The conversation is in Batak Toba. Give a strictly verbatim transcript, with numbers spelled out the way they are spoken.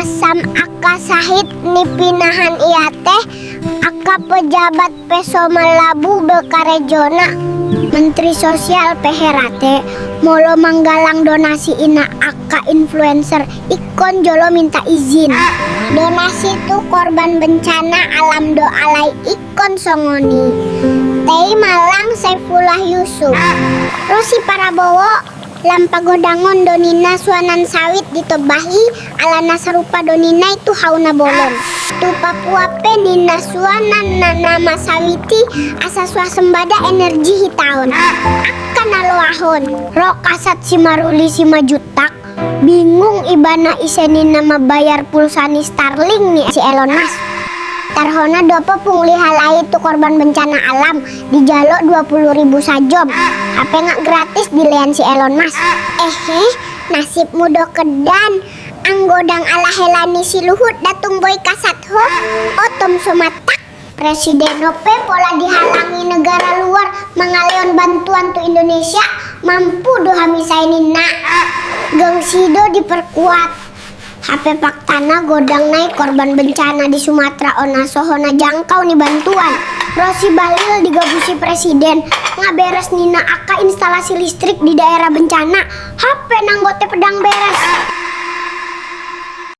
Sam angka sahit ni pinahan i ate, angka pejabat pe so mangalabu be karejona. Menteri Sosial pe herate, molo manggalang donasi i na angka influencer ingkon jolo minta izin. Donasi tu korban bencana alam do alai ingkon songon i. Tei ma lang Saifullah Yusuf. Ro si Prabowo, lam pagodangon do ninna suanan sawit di tombah i, ala na sarupa do ninna i tu hau na bolon. Tu Papua pe ninna suanan na nama sawit i asa suasembada energi hita on. Angka na loahon. Ro Kasat si Maruli Simanjuntak, bingung ibana ise ninna mambayar pulsa ni Starlink ni si Elon Musk. Tarhona dope pungli halai tu korban bencana alam, dijalo dua puluh ribu sajom. Hape nga gratis dilean si Elon Musk. Ehe, nasibmu do keddan. Anggo ndang ala hela ni si Luhut da tung boi Kasat ho. Otom so matak. Presiden on pe pola dihalangi negara luar mangalehon bantuan tu Indonesia, mampu do hami sai ninna. Gengsi do diperkuat. Hape faktana godang nai korban bencana di Sumatera on na so hona jangkau ni bantuan. Ro si Bahlil digabusi presiden, nga beres ninna angka instalasi listrik di daerah bencana. Hape nanggo tep ndang beres.